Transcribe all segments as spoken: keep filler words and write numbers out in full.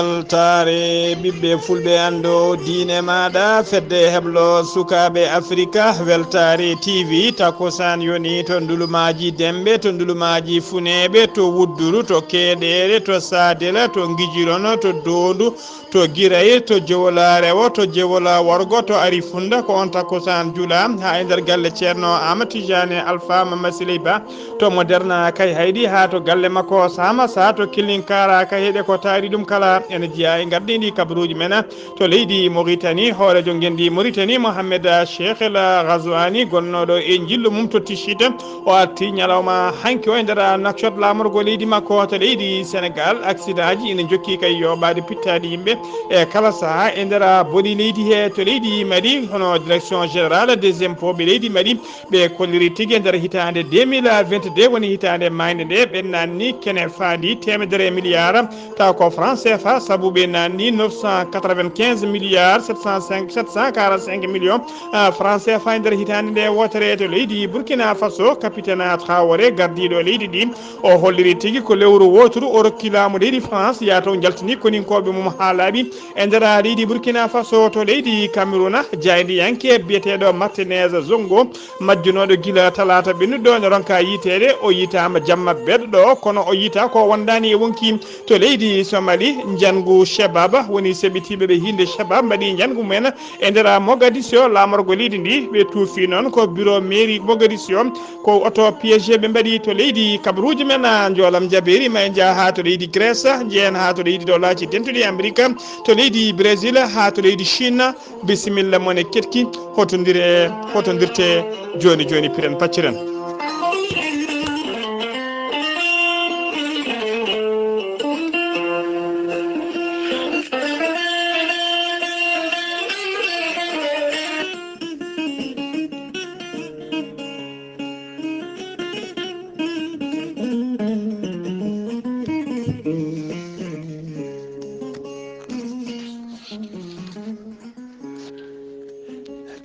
Weltaare ɓiɓɓe fulɓe, anndo diine maaɗa, fedde heblo sukaaɓe Afrika, Weltaare T V, takusan yoni to ndulumaaji Dembe, to ndulumaaji Funeeɓe, to Wudduru, to Keeɗeere, to Saadela, to Ngijirono, to Doondu, to Giray, to Jewolaarewo, to Jewola Worgo, to Arifunda, ko on takusan jula haa e nder galle Ceerno Ahmad Tijani Alfa Mamma Siley Ba. To Moderna kay haydi haa to galle makko Sama Sa, to Kilinkara kay heɗe ko taari ɗum kala ene jeyaa e ngardiindi kabaruuji men. To leydi Mauritanie, hooreejo ngenndi Mauritanie, Mohamed Cheikh El Ghazouani, gonnooɗo e njillu mum to Tichit, o arti ñalawma hanki o e nder Nouakchott laamorgo leydi makko. To leydi Sénégal, accident ji ina njokki kay yooɓaade pittaade yimɓe e kala sahaa e nder boli leydi he. To leydi Mali, hono Direction Générale des Impôts ɓe leydi Mali, ɓe kolliri tigi e nder hitaande deux mille vingt-deux, woni hitaande maayde nde, ɓe naanni kene faandi teemedere milliard, taw ko franc C F A, sabu ɓe naanni neuf cent quatre-vingt-quinze milliards sept cent cinq, sept cent quarante-cinq millions, ah, franc C F A e nder hitaande nde wootere. To leydi Burkina Faso, capitaine Traoré, gardiiɗo leydi ndi, o holliri tigi ko lewru wooturu o rokki laamu leydi France, yaa taw njaltini koninkooɓe mum haa laaɓi e nder leydi Burkina Faso. To leydi Cameroun, jaayndiyanke biyeteeɗo Martinez Zongo, majjunooɗo gila talaata ɓennuɗo, ne ronka yiiteede. O yiitaama jamma beɗɗo, kono o yiita ko wondaani e wonki. To leydi Somali, njanngu Shebab woni seɓitiiɓe ɓe hiinde Shebab mbaɗi njanngu mumen e nder Mogadiscio, laamorgo leydi ndi. Ɓe tuufi noon ko bureau mairie Mogadiscio, ko auto piégé ɓe mbaɗi. To leydi kabaruuji men, a, njoolam jabeeri, ma en njah haa to leydi Grèce, njehen haa to leydi Dowlaaji Dentuɗi Amerika, to leydi Brésil, haa to leydi Chine. Bisimilla mon e keɗki, hotondire, hotondirte jooni jooni, piren pacciren.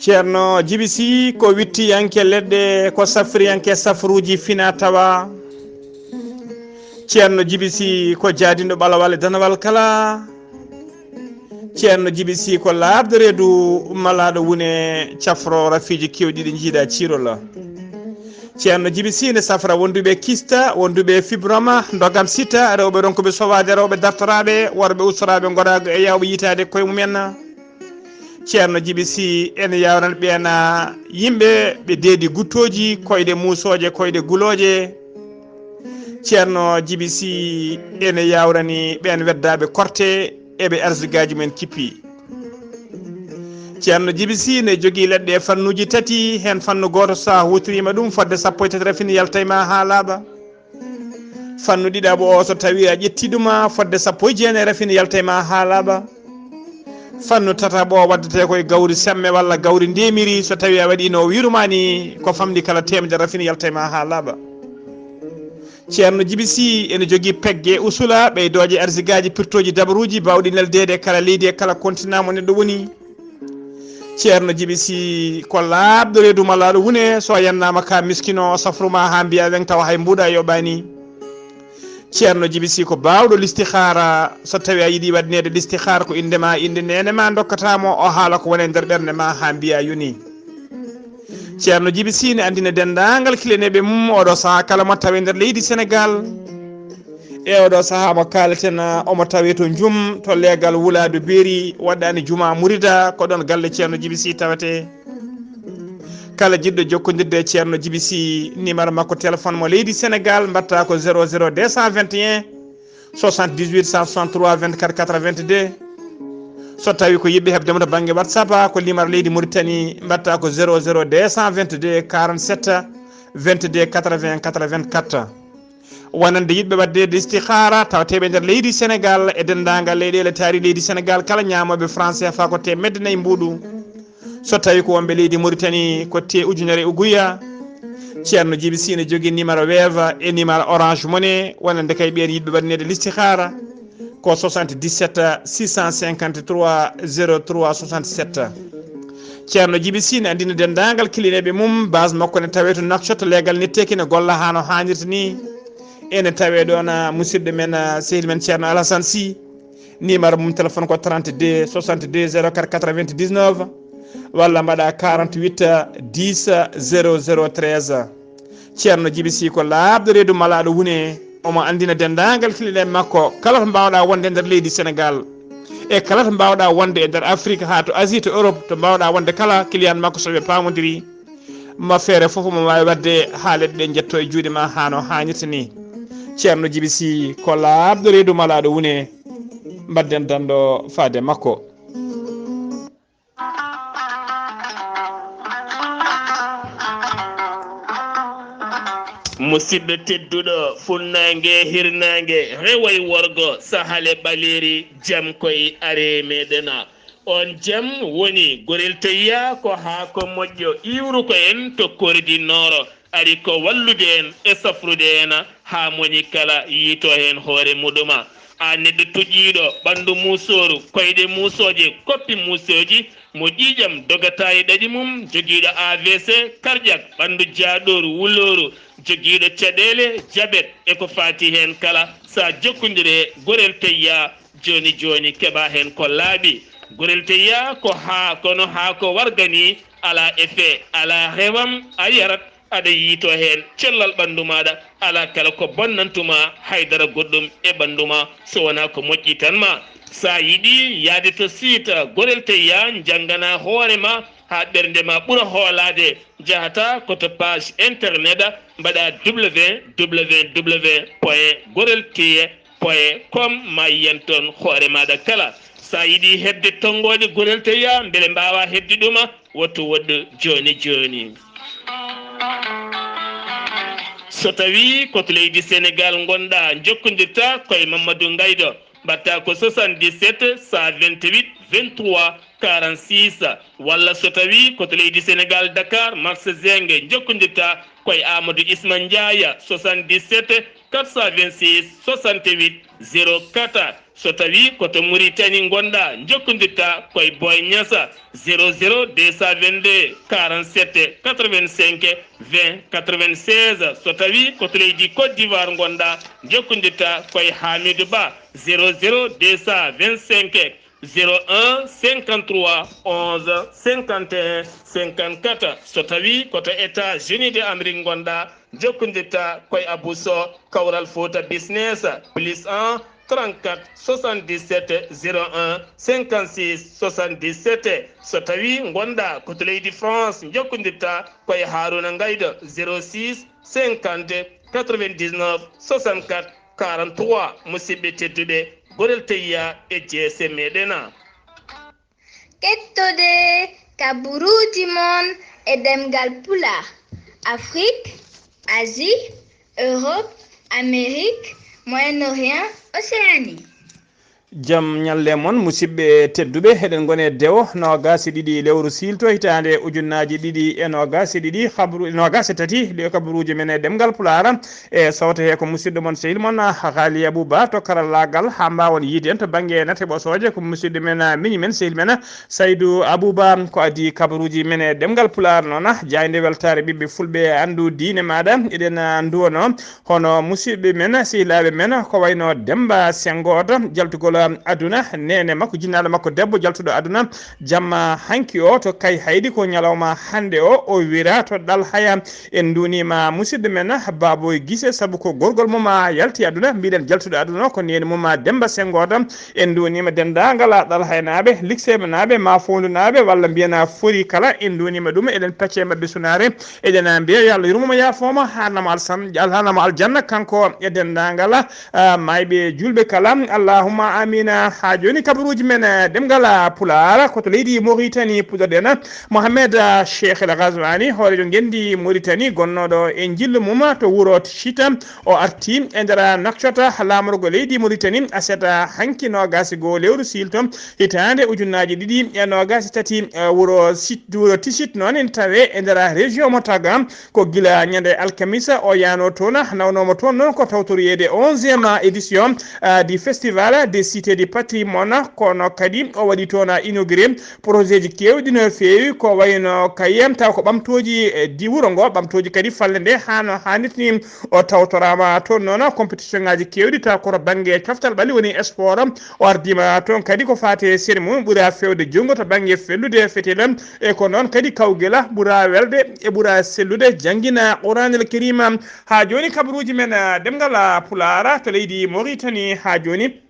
Ceerno Jibi Si ko wittiyanke leɗɗe, ko safriyanke safruuji fina tawa. Ceerno Jibi Si ko jaadinɗo ɓalawal e danawal kala. Ceerno Jibi Si ko laaɓɗo reedu, malaaɗo wune, cafro rafiiji keewɗi ɗi njiiɗa ciirola. Ceerno Jibi Si ne safra wonduɓe kista, wonduɓe fibroma, ndogam sita, rewɓe ronkuɓe sowaade, rewɓe dartoraaɓe, worɓe ustoraaɓe ngoraagu e yawɓe yitaade koye mumen. Ceerno Jibi Si ene yawran ɓeena yimɓe ɓe deedi guttooji, koyɗe muusooje, koyɗe gulooje. Ceerno Jibi Si ene yawrani ɓeen weddaaɓe korte e ɓe arzigaaji mumen kippi. Ceerno Jibi Si ne jogii leɗɗe e fannuuji tati, heen fannu gooto so a huutoriima ɗum fodde sappo e tati rafini yalta e ma haa laaɓa. Fannu ɗiɗaɓo o, so tawii a ƴettii ɗum, a fodde sappo e jeenayi rafini yalta e ma haa laaɓa. Fannu tataɓo o waddetee ko e gawri semme walla gawri ndeemiri, so tawii a waɗiino o wiirumaani ko famɗi kala teemedere rafini yalta e ma haa laaɓa. Ceerno Jibi Si ene jogii pegge usula, ɓeydooje, arzigaaji, pirtooji, dabaruuji baawɗi neldeede e kala leydi e kala continent mo neɗɗo woni. Ceerno Jibi Si ko laaɓɗo reedu malaaɗo wune, so a yannaama ka miskino, o safru ma haa mbiya weŋ tawa hay mbuuɗa yoɓaani. Ceerno Jibi Si ko baawɗo listihaara, so tawii a yiɗi waɗneede listihaara ko innde ma, innde neene ma ndokkata mo, o haala ko woni e nder ɓernde ma haa mbiya yoni. Ceerno Jibi Si ne anndina denndaangal kilineeɓe mum oɗo sahaa kala mo tawi nder leydi Senegaal. E oɗo sahaa mo kaaleten, omo tawee to Njum, to leegal Wulaadu Beeri, waɗɗaani Juma Murida, ko ɗoon galle Ceerno Jibi Si tawetee. Kala jiɗɗo jokkondirde e Ceerno Jibi Si, numéro makko téléphone mo leydi Senegaal, mbaɗta ko zéro zéro deux cent vingt et un, soixante-dix-huit cent soixante-trois vingt-quatre quatre-vingt-deux. So tawii ko yiɗɓe heɓde mo to bannge WhatsApp, ko numéro leydi Mauritanie, mbaɗta ko zéro zéro deux cent vingt-deux quarante-sept vingt-deux quatre-vingts quatre-vingt-quatre. Wonande yiɗɓe waɗde listihaara tawateeɓe nder leydi Senegaal e denndaangal leyɗeele taari leydi Senegaal kala, ñaamooɓe franc C F A ko teemedde nayi mbuuɗu. So tawii ko wonɓe leydi Mauritanie, ko te ujunere uguya. Ceerno Jibi Si ne jogii numéro Wave e numéro Orange Money, wonande kay ɓeen yiɗɓe waɗneede listihaara ko soixante-dix-sept six cent cinquante-trois zéro trois soixante-sept. Ceerno Jibi Si ne anndina denndaangal kilineeɓe mum, base makko ne tawee to Nouakchott, leegal netteki ne golla haa no haanirta ni. Ene tawee ɗoon, ah, musidɗo men, ah, sehil men Ceerno Alassane Sy. Numéro mum téléphone ko trente-deux soixante-deux zéro quatre quatre-vingt-dix-neuf, walla mbaɗa quarante-huit dix zéro zéro treize. Ceerno Jibi Sy ko laaɓɗo reedu malaaɗo wune, omo anndina denndaangal client makko kala to mbaawɗa wonde e nder leydi Senegaal, e kala to mbaawɗa wonde e nder Afrik haa to Asie, to Europe, to mbaawɗa wonde kala, client makko, so ɓe paamondiri, ma feere fof mo waawi waɗde haa leɗɗe ɗe njetto e juuɗe ma haa no haanirta ni. Ceerno Jibi Sy ko laaɓɗo reedu malaaɗo wune, mbaɗden danndo faade makko. Musidɗo tedduɗo, funnaange, hirnaange, rewo e worgo, sahale ɓaleeri, jam koy are meɗen. On jam woni gorel teyya ko haa ko moƴƴo iwru ko en to kordi nooro, ari ko wallude en e safrude en haa moni kala yiito heen hoore muɗuma. A neɗɗo tuƴiiɗo ɓanndu muusooru, koyɗe muusooje, koppi muusooji, mo ƴiiƴam dogata e ɗaɗi mum, jogiiɗo A V C, cardiaque, ɓanndu jaaɗooru, wulooru, jogiiɗo caɗeele, jabet e ko faati heen kala, so a jokkondire gorel teyya jooni jooni keɓa heen ko laaɓi. Gorel teyya ko haa kono haa ko warga ni, alaa effet, alaa rewam, a yarat, aɗa yiito heen cellal ɓanndu maaɗa, alaa kala ko bonnantuma haydara goɗɗum e ɓanndu ma so wonaa ko moƴƴi tan ma. So a yiɗi yahde to site gorel teyya, njanngana hoore ma haa ɓernde ma ɓura hoolaade, njahata ko to page internet, mbaɗa www point gorel teyya point com, ma yiyan toon hoore maaɗa kala. So a yiɗi heɓde tonngooɗe gorel teyya mbele mbaawa heɓde ɗuma, woto woɗɗu jooni jooni. So tawii ko to leydi Senegaal ngonɗaa, njokkondirta ko e Mamadou Ngaydo, mbaɗta ko soixante-dix-sept cent vingt-huit vingt-trois quarante-six, walla so tawii ko to leydi Senegaal, Dakar, marché Zinc, njokkondirta ko e Amadou Isma Ndiaye, soixante-dix-sept quatre cent vingt-six soixante-huit zéro quatre. So tawii ko to Mauritanie ngonɗaa, njokkondirta ko e Boy Niassa, zéro zéro deux cent vingt-deux quarante-sept quatre-vingt-cinq vingt quatre-vingt-seize. So tawii ko to leydi Côte d'Ivoire ngonɗaa, njokkondirta ko e Hamidou Ba, zéro zéro deux cent vingt-cinq zéro un cinquante-trois onze cinquante et un cinquante-quatre. So tawii ko to États-Unis de Amérique ngonɗaa, njokkondirta ko e Abou Sow, Kawral Fouta Business, plus un trente-quatre soixante-dix-sept zéro un cinquante-six soixante-dix-sept. So tawii ngonɗaa ko to leydi France, njokkondirta ko e Harouna Ngaydo, zéro six cinquante quatre-vingt-dix-neuf soixante-quatre quarante-trois. Musidɓe tedduɓe, gorel teyya e jeese meɗen. Kettode kaburuuji mon e ɗemngal Pulaar, Afrik, Asie, Europe, Amérique, Moyen-Orient, Océanie. Jam ñalle mon, musidɓe tedduɓe, eɗen ngoni e dewo noogaas e ɗiɗi lewru siilto hitaande ujunnaaji ɗiɗi e noogaas e ɗiɗi, kabru-, noogaas e tati, le-, kaburuuji men e ɗemngal Pulaar. E sawto he ko musidɗo mon, sehil mon, Haali Abou Ba to karallaagal, haa mbaawon yiide en to bannge nate ɓosooje, ko musidɗo men, miñi men, sehil men, Saydu Abou Ba, ko adii kabaruuji men e ɗemngal Pulaar noon. Jaaynde weltaare ɓiɓɓe fulɓe, anndu diine maaɗa. Eɗen, ah, nduwonoo hono musidɓe men, sehilaaɓe men, ko wayno Demmba Senngoota, jaltugol aduna, neene makko, jinnaaɗo makko debbo, jaltuɗo aduna, jamma hanki o to Kayhayɗi, ko ñalawma hannde o, o wira to Ɗalhaya. En nduuniima musidɗo men Baboy Gise, sabu ko gorgol mum a yalti aduna. Mbiɗen jaltuɗo aduna o ko neene mum a Demmba Senngoota. En nduuniima denndaangal a Ɗalhaynaaɓe, Likseeɓenaaɓe, ma Foondunaaɓe, walla mbiyen a Fori kala. En nduuniima ɗum, eɗen pecce e maɓɓe sunaare. Eɗen mbiya yo Allah yurmo mo, yaafoo mo, haarna mo Alsan-, haarna mo aljanna, kanko e denndaangal, ah, maayɓe juulɓe kala. Allahumma amiina. Haa jooni kabaruuji men, eh, ɗemngal, ah, Pulaar, ko to leydi Mauritanie puɗɗoɗen. Mohamed, ah, Cheikh El Ghazouani, hooreejo ngenndi Mauritanie, gonnooɗo e njillu mum to wuro Tichit, o arti e nder nakcota laamorgo leydi Mauritanie, aset hanki noogaas e goo lewru siilto, hitaande ujunnaaji ɗiɗi e noogaas e tati, eh, wuro Sit-, wuro Tichit noon ene tawee e nder région mo Taga. Ko gila ñande alkamisa o yaano toon, nawnoomo toon noon ko tawtoriyeede onzième édition, ah, du festival des Cité du patrimoine, kono kadi o waɗi toon inauguré projet ji keewɗi no feewi, ko wayno kayem taw ko ɓamtooji, eh, di wuro ngo, ɓamtooji kadi falle nde haa no haanirta ni. O tawtoraama toon noon compétition ŋaaji keewɗi taw koto bannge coftal ɓalli woni sport. O ardiima toon kadi ko faati e cérémonie ɓura feewde junngo to bannge fellude fetele, e ko noon kadi kawgela ɓura welde e ɓura sellude janngina Quraanel Kariima. Haa jooni kabaruuji men, ah, ɗemngal, ah, Pulaar to leydi Mauritanie haa jooni.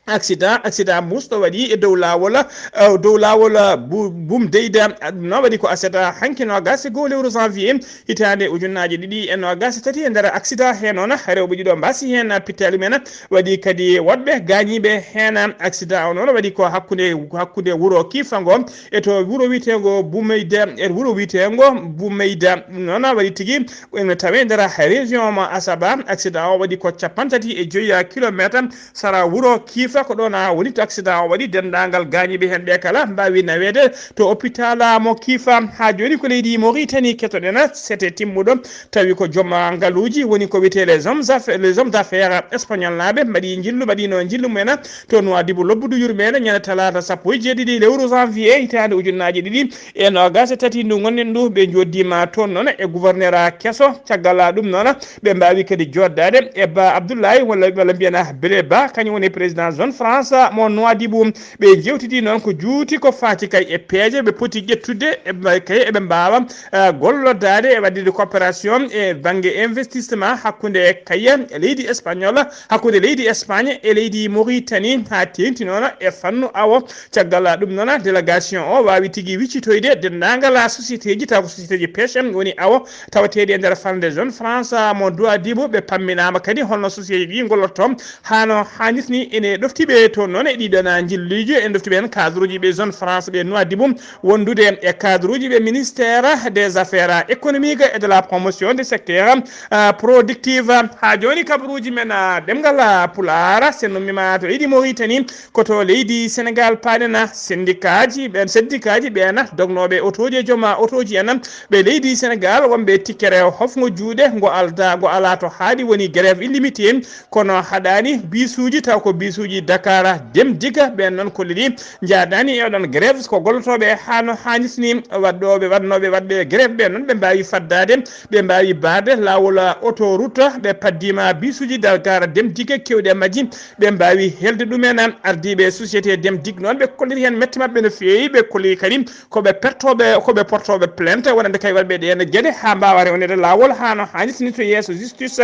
Accident, accident musɗo waɗi e dow laawol, eh, dow laawol, eh, Bu-, Bum Deyda. Ɗum noon waɗi ko aset hanki noogaas e goo lewru janvier hitaande ujunnaaji ɗiɗi e noogaas e tati. E nder accident he noon, rewɓe ɗiɗo mbaasi heen pittaali men, waɗi kadi woɗɓe gaañiiɓe heen. Accident o noon waɗi ko hakkunde, hakkunde wuro Kiifa ngo e to wuro wiyeteengo Bumeyda, e wuro wiyeteengo Bumeyda. Ɗum noon waɗi tigi ene tawee nder région mo Asaba. Accident o waɗi ko cappanɗe tati e joyi kilometer sara wuro Kiifa. Ko ɗoon woni to accident o waɗi. Denndaangal gaañiiɓe heen ɓe kala mbaawi naweede to hôpital mo Kiifa. Haa jooni ko leydi Mauritanie kettoɗen sete timmuɗo, tawi ko joom ngaluuji woni ko wiyetee les hommes affa-, les hommes d'affaires espagnol naaɓe mbaɗi njillu, mbaɗino njillu mumen to Nouadhibou lobbudu yurmeende ñande talaata sappo e jeeɗiɗi lewru janvier hitaande ujunnaaji ɗiɗi e noogaas e tati ndu ngonɗen ndu. Ɓe njoddiima toon noon e gouverneur keso. Caggal ɗum noon, ɓe mbaawi kadi jooɗdaade e Ba Abdoulaye, walla, walla mbiyen Bele Ba, kañum woni président zone France mo Nouadhibou. Ɓe njeewtidi noon ko juuti ko faati kay e peeje ɓe poti ƴettude, e ɓe kay eɓe mbaawa, eh, golloddaade e waɗde coopération e bannge investissement hakkunde kay leydi espagnol, hakkunde leydi Espagne e leydi Mauritanie, haa teeŋti noon e fannu awo. Caggal ɗum noon, délégation o waawi tigi wiccitoyde denndaangal société ji, taw ko société ji pêche woni awo tawateeɗi e nder falnde zone France mo Nouadhibou. Ɓe pamminaama kadi holno société ɗi ngollotoo haa no haanirta ni. Ene ɗofti ɓe toon noon e ɗiɗon njilluuji, ene ɗofti ɓe heen cadre uji ɓe zone France ɓe Nouadhibou wondude e cadre uji ɓe ministère des affaires économiques et de la promotion des secteurs, euh, productifs. Haa jooni kabaruuji men, ah, ɗemngal, ah, Pulaar, so en ummiima to leydi Mauritanie, ko to leydi Sénégal paaɗen, ah, syndicat ji ɓeen, syndicat ji ɓeen, ah, dognooɓe otooji e joom, ah, otooji en, ah, ɓe leydi Sénégal, wonɓe tikkere hofngo juuɗe, ngo alda, ngo alaa to haaɗi, woni grève illimité, kono haɗaani bisuuji, taw ko bisuuji Dakar Dem Dikk, ɓeen noon kolli ɗi njaadaani e oɗon grève, ko gollotooɓe haa no haanirta ni. Waɗɗooɓe, waɗnooɓe, waɗɓe grève ɓeen noon, ɓe mbaawi faddaade, ɓe mbaawi baarde laawol autoroute, ɓe paddiima bisuuji Dakar Dem Dikk keewɗi e majji, ɓe mbaawi helde ɗumen. Ardiiɓe société Dem Dikk noon, ɓe kolliri heen mette maɓɓe no feewi, ɓe kolli kadi ko ɓe pertooɓe, ko ɓe portooɓe plainte wonande kay waɗɓe ɗeen geɗe haa mbaawa rewneede laawol haa no haanirta ni to yeeso justice.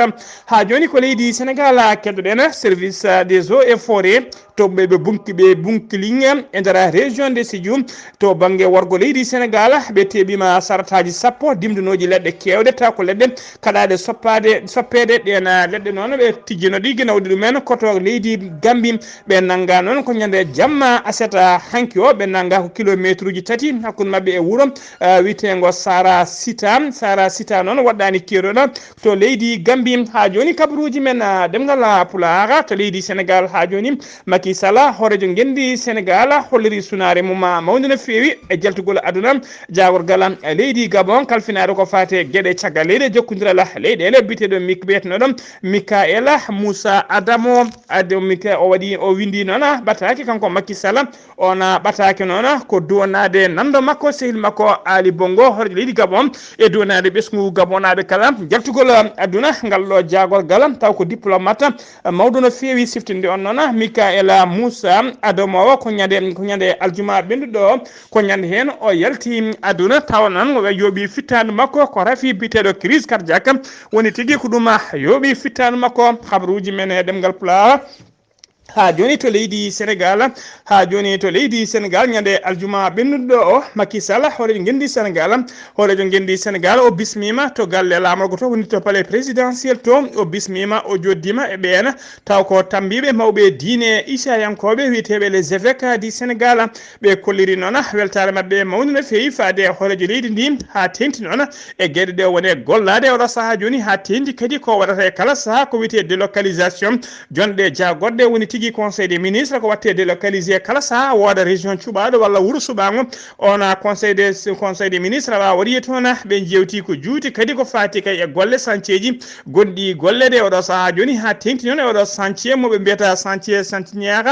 Haa jooni ko leydi Sénégal keddoɗen, service des eaux et forêts, to ɓe, ɓe bunki, ɓe bunkiling e nder région de Sédhiou, to bannge worgo leydi Sénégal, ɓe teɓiima sarataaji sappo dimndunooji leɗɗe keewɗe, taw ko leɗɗe kaɗaaɗe soppaade, soppeede. Ɗeen leɗɗe noon ɓe tijjino ɗi gila woni ɗumen ko to leydi Gambie. Ɓe nannga noon ko ñande jamma aset hanki o, ɓe nannga ko kilomeetruuji tati hakkunde maɓɓe e wuro, ah, wiyeteengo Sara Sita. Sara Sita noon waɗɗaani keerol to leydi Gambie. Haa jooni kabaruuji men, ah, ɗemngal, ah, Pulaar to leydi Sénégal. Haa jooni Macky Sall, hooreejo ngenndi Sénégal, holliri sunaare mum, ah, mawnde no feewi e jaltugol aduna, jaagorgal, ah, leydi Gabon, kalfinaade ko faati e geɗe caggal leydi e jokkondiral leyɗeele, biyeteeɗo Mik-, biyetenooɗo Michael Moussa Adamo. Adamo Mika-, o waɗi, o winndi noon, ah, ɓataake kanko Macky Sall. On, ah, ɓataake noon, ah, ko duwanaade nanndo makko, sehil makko Ali Bongo, hooreejo leydi Gabon, e duwanaade ɓesngu Gabonaaɓe kala. Jaltugol, ah, aduna ngal ɗo jaagorgal, taw ko diplomate, ah, mawɗo no feewi siftinde on noon, ah, Michael Moussa Adamo, ko ñande, ko ñande aljuma ɓennuɗo, ko ñande heen o yalti aduna, tawa noon o yooɓi fittaandu makko, ko rafi biyeteeɗo crise cardiaque, woni tigi ko ɗum, ah, yooɓi fittaandu makko. Habaruuji men e ɗemngal Pulaar. Haa jooni to leydi Sénégal, haa jooni to leydi Sénégal, ñande aljuma ɓennuɗo o, Macky Sall, hooreejo ngenndi Sénégal, hooreejo ngenndi Sénégal, o bismiima to galle laamorgo to, woni to palais présidentiel to, o bismiima, o joddiima e ɓeen, taw ko tammbiiɓe mawɓe diine isayankooɓe wiyeteeɓe les évêques du Sénégal. Ɓe kolliri noon weltaare maɓɓe mawnde no feewi faade e hooreejo leydi ndi, haa teeŋti noon e geɗe ɗe woni gollaade e oɗo sahaa jooni, haa teeŋti kadi ko waɗata e kala sahaa ko wiyetee délocalisation. Jonɗe jaagorɗe woni Tigi conseil des ministres ko watte délocalisé kala saha wooda région cuɓaɗo walla wuuro suɓago. On conseil des conseil des ministres awa waɗi e toon ɓe jewti ko juuti kadi ko fati kay e golle chantier ji gonɗi golle ɗe oɗo saha joni ha tengti noon e oɗo chantier moɓe mbiyata chantier chantier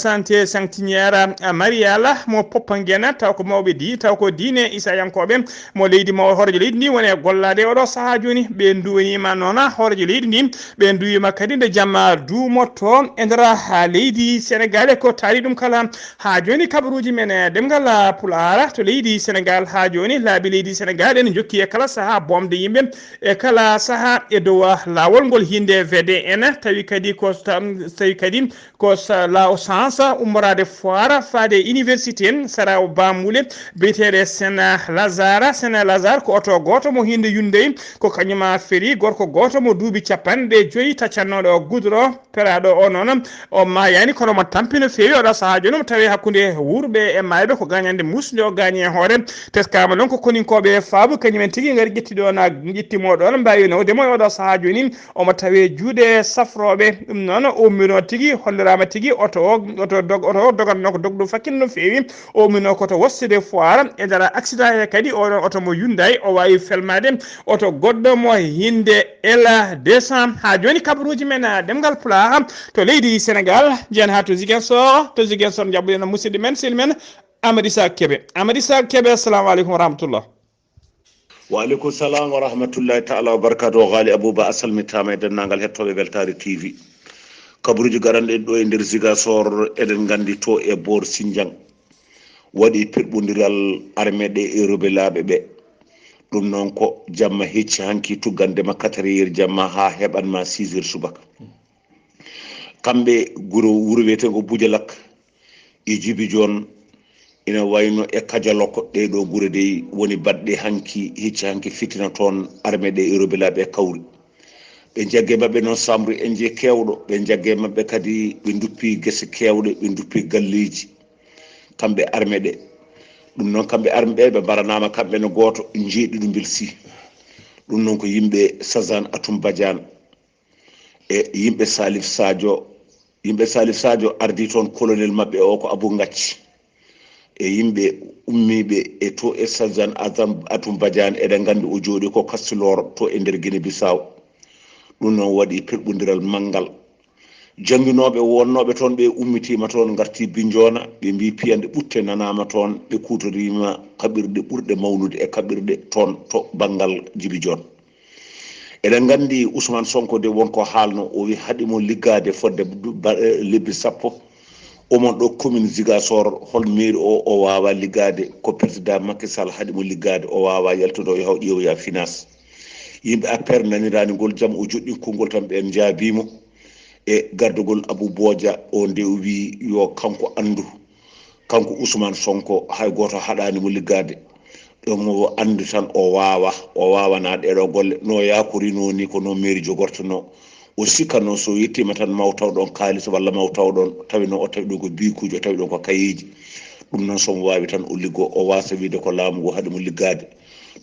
chantier chantier mariala mo poppangena taw ko mawɓe di taw ko diine isayankoɓe mo leydi maw hoorejo leydi ndi woni e gollade oɗo saha joni ɓe duwanima noona hoorejo leydi ndi ɓe duwima kadi nde jamma duumotto e nder leydi Senegal e ko taari ɗum kala. Ha joni kabaruji men e ɗemngal Pulaar to leydi Senegal ha joni laabi leydi Senegal ene jokki e kala saha bomde yimɓe e kala saha e dow lawol ngol hinde V D N tawi kadi ko tawi kadi ko law sansa ummorade Foire faade université sara bamule biyeteɗe Saint Lazare. Saint Lazare ko oto goto mo hinde yundey ko kañuma feeri gorko goto mo duuɓi capanɗe joyi taccannoɗo gudro peraɗo o noon o mayani kono mo tampi no feewi oɗo saha joni mo tawi hakkude wuurɓe e mayɓe ko gañande musde o gañi e hoore teskama noon ko koninkoɓe faabu kañumen tigui gari ƴetti ɗo na ƴettimo ɗon mbawi nawdemo e oɗo saha joni omo tawe juuɗe safroɓe ɗum noon o ummino tigui hollirama tigui oto o oto dog oto o doganno ko dogɗo fakkil no feewi o ummino koto wossude Foire e nder accident he kadi oɗon oto mo yunday o wawi felmade oto goɗɗo mo hinde ela deux cents ha joni kabaruji men ɗemngal Pulaar to leydi Senegal jeyan ha to Ziguinchor to Ziguinchor jabbuɗen musidɗo men sehil men Amadou Issa Kébé. Amadou Issa Kébé, assalamu aleykum wa rahmatullah. Wa aleykum salam wa rahmatullahi taala wa barakatuh. Ghali Abouba, a salmitama e denndaangal hettooɓe Weltaare T V. Kabaruuji garanɗi ɗo e nder Ziguinchor, eɗen nganndi to e boor Sindian waɗi perɓondiral armée ɗe e rebelaaɓe ɓe. Ɗum noon ko jamma hecci hanki tuggandema quatre heures jamma haa heɓanma six heures subaka. Kamɓe guro wuro wiyeteengo Bujalak e Jibijon ina wayno e Kajaloko, ɗee ɗoo gure dey woni baɗɗe hanki hecci hanki fitina toon armée ɗe e rebelaaɓe kawri. Ɓe njagge maɓɓe noon samri enje keewɗo, ɓe njagge maɓɓe kadi ɓe nduppi gese keewɗe, ɓe nduppi galleeji kamɓe armée ɗe. Ɗum noon kamɓe armée ɓe ɓe mbaranaama kamɓe ne gooto njeeɗiɗo mbil si. Ɗum noon ko yimɓe Sazan Atum Badiane. E yimɓe Salif Sadio, yimɓe Salif Sadio ardii toon colonel maɓɓe o ko Abou Ngacci. E yimɓe ummiiɓe e to e Sajan Azam Atum Badiane, eɗen nganndi o jooɗii ko Kastilor to e nder Guinée Bissau. Ɗum noon waɗi perɓondiral manngal. Jannginooɓe wonnooɓe toon ɓe ummitiima toon ngartii Binnjoona, ɓe mbii piyanɗe ɓutte nanaama toon, ɓe kuutoriima kaɓirɗe ɓurɗe mawnude e kaɓirɗe toon to banngal Jibijon. Eɗen nganndi Ousmane Sonko de won ko haalno, o wi haɗi mo liggaade fodde lebbi sappo, omon ɗo commune Ziguinchor hol mairie o o waawa liggaade, ko président Macky Sall haɗi mo liggaade, o waawa yaltude o yaha o ƴeewoya finance. Yimɓe A P R naniraani ngol jam, o joɗɗin konngol tan ɓeen njaabii mo e gardagol Abou Bodia o nde o wii yo kanko anndu. Kanko Ousmane Sonko hay gooto haɗaani mo liggaade. Ɗum o anndi tan o waawa, o waawanaa ɗeeɗoo golle. No yaakorinoo nii ko noon mairie jogortonoo. O sikkatnoo so yettiima tan maw taw ɗoon kaalis walla maw taw ɗoon tawi noon o tawi ɗum ko bikuuji o tawi ɗum ko kayeeji. Ɗum noon so mo waawi tan o liggoo o waasa wiyde ko laamu ngu haɗi mo liggaade.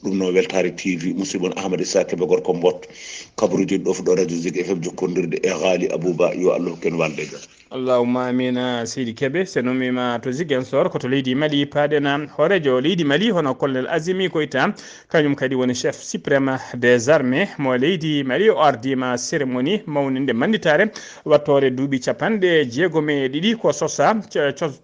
Ɗum noon Weltaare T V musidɗo mon Ahmad Issa Kebe gorko Mbot kabaruuji ɗo fuɗɗo radio Zik F M jokkondirde e Haali Abouba yo Allah hokku en waalde e jam. Allahumma amina seydi Kebe. So numima to Ziguinchor ko to leydi Mali paaɗen hooreejo leydi Mali hono colonel Azimi Goïta kañum kadi woni chef suprême des armées mo leydi Mali o ardima cérémonie mawninde mannitaare wattoore duuɓi capanɗe jeegom e ɗiɗi ko sosa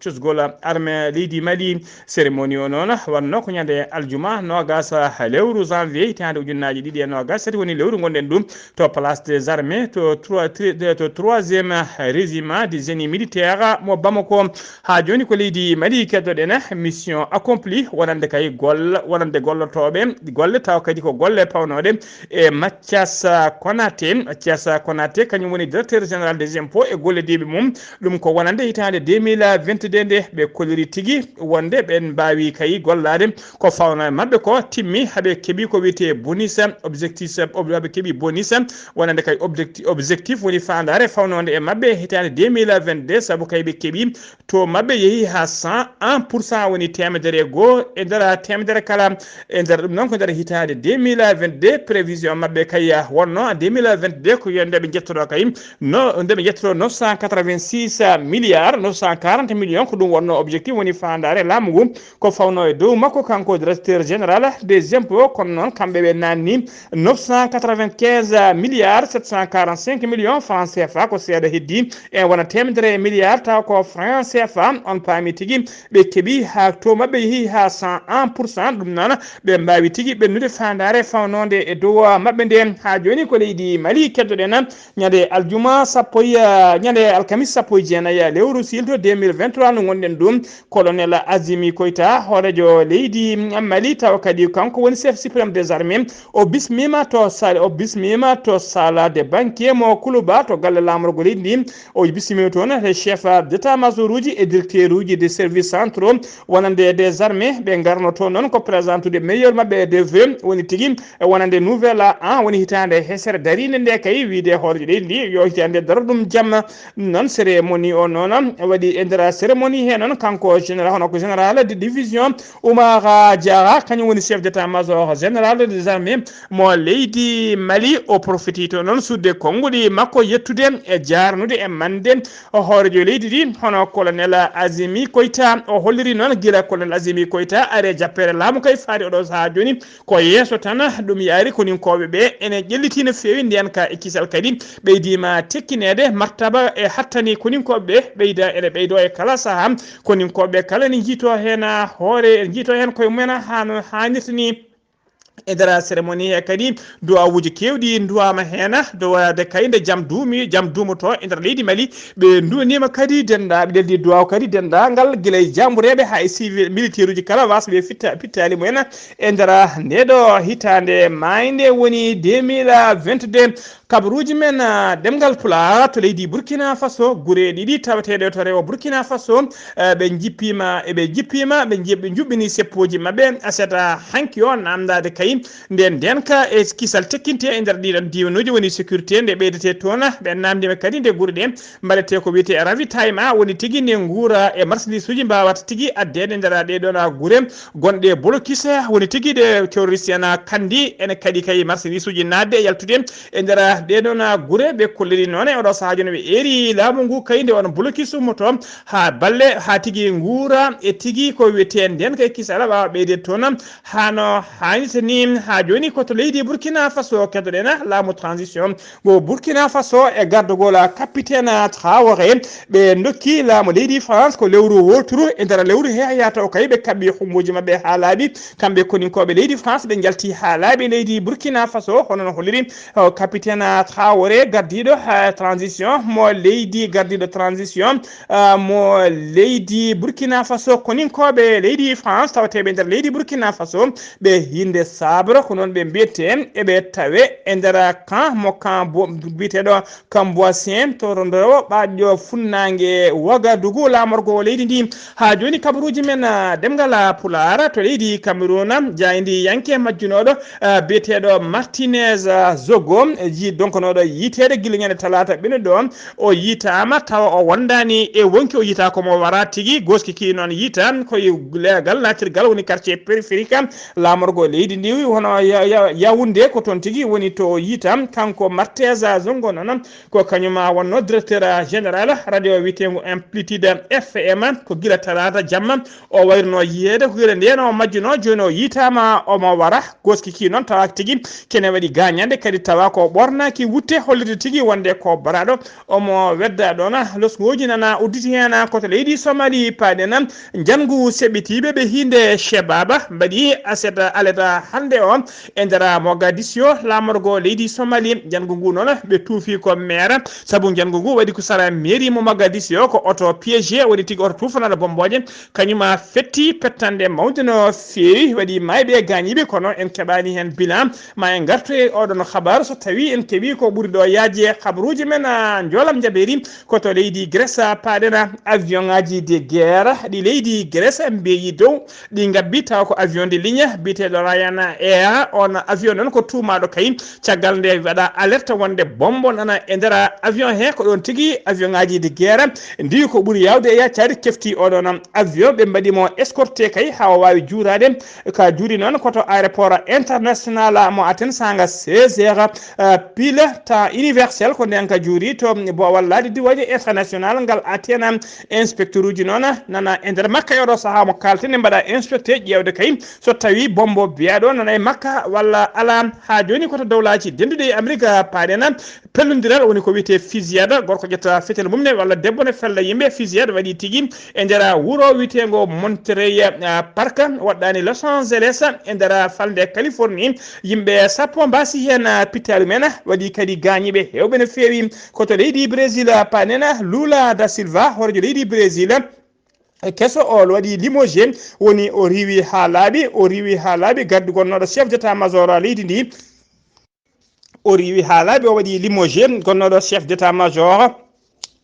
cosgol armée leydi Mali. Cérémonie o noon wanno ko ñande aljuma nogas lewru janvier hitaande ujunnaaji ɗiɗi e nogas tati woni lewru ngonɗen ɗum to place des armées to trois to troisième régiment du génie militaire mo Bamako. Ha joni ko leydi Mali keddoɗen mission accompli wonande kay golle wonande gollotoɓe golle taw kadi ko golle pawnoɗe e Mathias Konaté. Mathias Konaté kañum woni directeur général des impôts e gollodiɓe mum. Ɗum ko wonande hitaande deux mille vingt-deux nde ɓe koliri tigi wonde ɓen mbawi kay gollade ko fawno e maɓɓe ko tim mi haɓe keɓi ko wiyetee bonus, objectif, ob- haɓe keɓi bonus, wonande kay objecti- objectif woni faandaare fawnoonde e maɓɓe hitaande deux mille vingt-deux, sabu kay ɓe keɓi taux maɓɓe yehi haa cent un pour cent, woni teemedere e goo e nder teemedere kala. E nder ɗum noon ko nder hitaande deux mille vingt-deux, prévision maɓɓe kay wonno deux mille vingt-deux ko yo nde ɓe njettoto kay no nde ɓe njettoto neuf cent quatre-vingt-six milliards neuf cent quarante millions, ko ɗum wonno objectif woni faandaare laamu ngu. Ko fawno e dow makko kanko directeur général des impôts, kono noon kamɓe ɓe naanni neuf cent quatre-vingt-quinze milliards sept cent quarante-cinq millions francs C F A, ko seeɗa heddi e wona teemedere milliards taw ko francs C F A. On paami tigi ɓe keɓi haa taux maɓɓe yehi haa cent un pour cent. Ɗum noon ɓe mbaawi tigi ɓennude faandaare fawnoonde e dow maɓɓe nde. Haa jooni ko leydi Mali keddoɗen ñande aljuma sappo e, ñande alkamis sappo e jeenayi lewru siilto deux mille vingt-trois no ngonɗen ɗum. Colonel Azimi Koita, hooreejo leydi Mali, tawa kadi kanko woni chef suprême des armées, o bismiima to sal o bismiima to sala de banque mo Kuluba to galle laamorgo leydi ndi. O bismiima toon e chef d'état major uji e directeur uji de service centraux wonande des armées. Ɓe ngarno toon noon ko présentude meilleur maɓɓe de vœux, woni tigi e wonande nouvel an, woni hitaande hesere dariinde nde kay, wiide hooreejo leydi ndi yo hitaande daro ɗum jamma. Noon cérémonie o noon waɗi e nder cérémonie he noon kanko général, hono ko général de division Oumar Diarra, kañum woni chef d'état major général des armées mo leydi Mali. O profiti to noon sudde konnguɗi makko yettude e jaarnude e mande hooreejo leydi ndi, hono colonel Azimi Koita. O holliri noon gila colonel Azimi Koita ari e jappeere laamu kay faade oɗo sahaa jooni ko yeeso tan ɗum yaari. Koninkooɓe ɓe ene ƴelliti no feewi ndeen ka e kisal kadi ɓeydiima tekkineede martaba e hattani koninkooɓe ɓe ɓeyda ene ɓeydo e kala sahaa. Koninkooɓe kala ne njiito heen hoore, njiito heen koye mumen haa no haanirta ni. E nder cérémonie he kadi duwawuuji keewɗi nduwaama heen, duwaade kay nde jam duumi, jam duumoto e nder leydi Mali. Ɓe nduwaniima kadi denndaa-, ɓe neldi duwaw kadi denndaangal gila e jaambureeɓe haa e civil, militaire uji kala waasɓe fitta-, pittaali mumen e nder nde ɗo hitaande maaynde woni deux mille vingt-deux. Kabaruuji men, ah, ɗemngal Pulaar to leydi Burkina Faso, gure ɗiɗi taweteeɗe to rewo Burkina Faso, eh, ɓe njippiima, e ɓe njippiima, ɓe nji-, ɓe njuɓɓini seppooji maɓɓe. Aset, ah, hanki o naamndaade kay nde ndeenka e kisal tekkinte e nder ɗiɗon diiwanuuji woni sécurité nde ɓeydetee toon. Ɓe naamndiima kadi nde gure ɗe mbaɗetee ko wiyetee ravitaillement, woni tigi nde nguura e marchandise uji mbaawata tigi addeede nder ɗee ɗoon gure gonɗe blocus, woni tigi ɗe terroriste en kandi ene kaɗi kay marchandise uji naatde e yaltude e nder ɗee ɗoon gure. Ɓe kolliri noon e oɗo sahaa jooni ɓe eeri laamu ngu kay nde on blocus ummoto haa balle haa tigi nguura e tigi ko wiyetee ndeenka e kisal waawa ɓeyde toon haa no haanirta ni. Haa jooni ko to leydi Burkina Faso keddoɗen laamu transition ngo Burkina Faso e gardagol capitaine Traoré. Ɓe ndokki laamu leydi France ko lewru wooturu e nder lewru he yahata o kay ɓe kaɓɓi humbuuji maɓɓe haa laaɓi. Kamɓe koninkooɓe leydi France ɓe njalti haa laaɓi leydi Burkina Faso, hono no holliri, uh, capitaine Traoré, gardiiɗo, uh, transition mo leydi, gardiiɗo transition, uh, mo leydi Burkina Faso. Koninkooɓe leydi France tawateeɓe nder leydi Burkina Faso, ɓe hinde Sabre, ko noon ɓe mbiyetee, eɓe tawe e nder camp mo camp bo-, biyeteeɗo Kamboisien to rondowo ɓaaƴƴo funnaange Wagadugu laamorgo leydi ndi. Haa jooni kabaruuji men, ah, ɗemngal, ah, Pulaar to leydi Cameroun, jaayndiyanke majjunooɗo, ah, biyeteeɗo Martinez, ah, Zogo, ji-, donkanooɗo yiiteede gila ñande talaata ɓennuɗo o, o yiitaama tawa o wondaani e wonki, o yiitaa ko mo wara tigi, goski ki noon yiita ko e leegal naatirgal woni quartier périphérique laamorgo leydi ndi, hono Ya-, Ya-, Yaoundé ko toon tigi woni to o yiita. Kanko Martinez Zogo noon ko kañum wonno directeur général radio wiyeteengo Amplitude F M, ko gila talaata jamma o wayrunoo yiyeede, ko gila ndeen o majjunoo, jooni o yiitaama omo wara. Goski ki noon tawaaka tigi kene waɗi gaañande, kadi tawa ko ɓornaaki wutte, hollirde tigi wonde ko baraaɗo. Omo wedda ɗoon, losngooji nana udditi heen ko to leydi Somali paaɗen. Njanngu seɓɓitiiɓe ɓe hiinde Shebaba mbaɗi aset aleta hannde o e nder Mogadiscio, laamorgo leydi Somali. Njanngu ngu noon ɓe tuufi ko maire, sabu njanngu ngu waɗi ko sara mairie mo Mogadiscio, ko oto piégé, woni tigi oto tuufanaaɗo bommbooje, kañum a fetti pettanɗe mawnde no feewi, waɗi maayɓe e gaañiiɓe, kono en keɓaani heen bilan. Ma en ngartu e oɗon habaru so tawii en Wi ko ɓuri ɗo yaaji e habaruuji men, ah, njoolam njaɓeeri ko to leydi Grèce, ah, paaɗen, ah, avion ŋaaji de guerre ɗi leydi Grèce mbeyi dow ɗi ngabbi, tawa ko avion de ligne biyeteeɗo Ryan Air. On avion noon ko tuumaaɗo kay caggal nde waɗa alerte wonde bombo nana e nder avion he. Ko ɗoon tigi avion ŋaaji de guerre ndi ko ɓuri yaawde e yaacaade kefti oɗon avion. Ɓe mbaɗi mo escorté kay haa o waawi juuraade. Ka juuri noon ko to aéroport international mo Athènes saanga seize heures, euh, pile, temps universel ko ndeen ka juuri to boowal laaɗe diwooje international ngal Athènes. Inspecteur uji noon nana e nder makka e oɗo sahaa mo kaalten, mbaɗa inspecté ƴeewde kay so tawi bombo biyaɗo nana e makka walla ala. Haa jooni ko to dowlaaji denduɗi e Amerika paaɗen pellondiral woni ko wiyetee fusillade, gorko ƴetta fetel mum ne walla debbo ne fella yimɓe. Fusillade waɗi tigi e nder wuro wiyeteengo Monterey, ah, Park, waɗɗaani Los Angeles e nder falnde Californie. Yimɓe sappo mbaasi heen, ah, pittaali mum en, waɗi kadi gaañiiɓe heewɓe no feewi. Ko to leydi Brésil, ah, paaɗen Lula da Silva, hooreejo leydi Brésil, keso o waɗi limogé, woni o riiwi haa laaɓi, o riiwi haa laaɓi gardu gonnooɗo chef d'état-major leydi ndi. O riiwi haa laaɓi, o waɗi limogé gonnooɗo chef d'état-major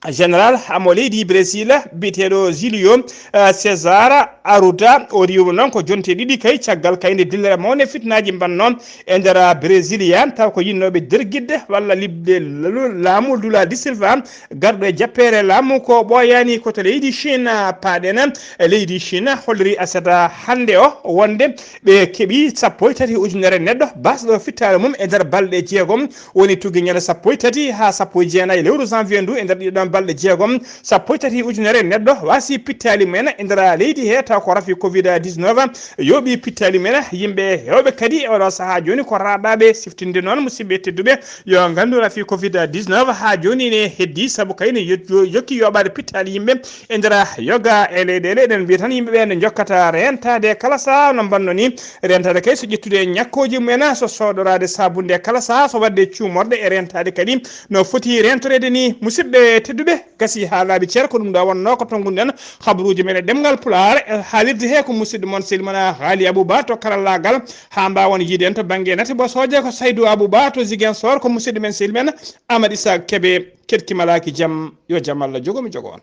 général mo leydi Brésil, biyeteeɗo Julio, eh, César Arruda. O riiwma noon ko jonte ɗiɗi kay caggal kay nde dillere mawnde fitnaaji mbannoo e nder Brésil, taw ko yinnooɓe dergidde walla liɓde laamu Lula da Silva garɗo e jappeere laamu. Ko ɓooyaani ko to leydi Chine paaɗen. Leydi Chine holliri aset hannde o wonde ɓe keɓi sappo e tati ujunere neɗɗo baasɗo fittaare mum e nder balɗe jeegom, woni tuggi ñande sappo e tati haa sappo e jeenayi lewru janvier ndu. E nder ɗiɗon balɗe jeegom, sappo e tati ujunere neɗɗo waasi pittaali mum en e nder leydi he, taw ko rafi covid dix-neuf yooɓi pittaali mum en. Yimɓe heewɓe kadi e oɗo sahaa jooni ko raaɓaaɓe. Siftinde noon, musidɓe tedduɓe, yo nganndu rafi covid dix-neuf haa jooni ne heddii, sabu kay ne yot-, yokki yooɓaade pittaali yimɓe e nder yoga e leyɗeele. Eɗen mbiya tan yimɓe ɓe ne njokkata reentaade kala sahaa no mbanno ni. Reentaade kay so ƴettude ñakkooji mum en, so soodoraade saabunde kala sahaa, so waɗde cuumorɗe e reentaade kadi no foti reentoreede ni. Musidɓe tedduɓe, gasi haa laaɓi cer, ko ɗum ɗo wonnoo ko tonnguɗen habaruuji men e ɗemngal Pulaar. E haalirde he ko musidɗo mon sehil mon Haali Abou Ba to karallaagal, haa mbaawon yiide en to bannge nate bosooje ko Saydou Abou Ba to Ziguinchor, ko musidɗo men sehil men Amadou Issa Kébé. Keɗki malaaki jam, yo jam Allah jogo mi jogo on.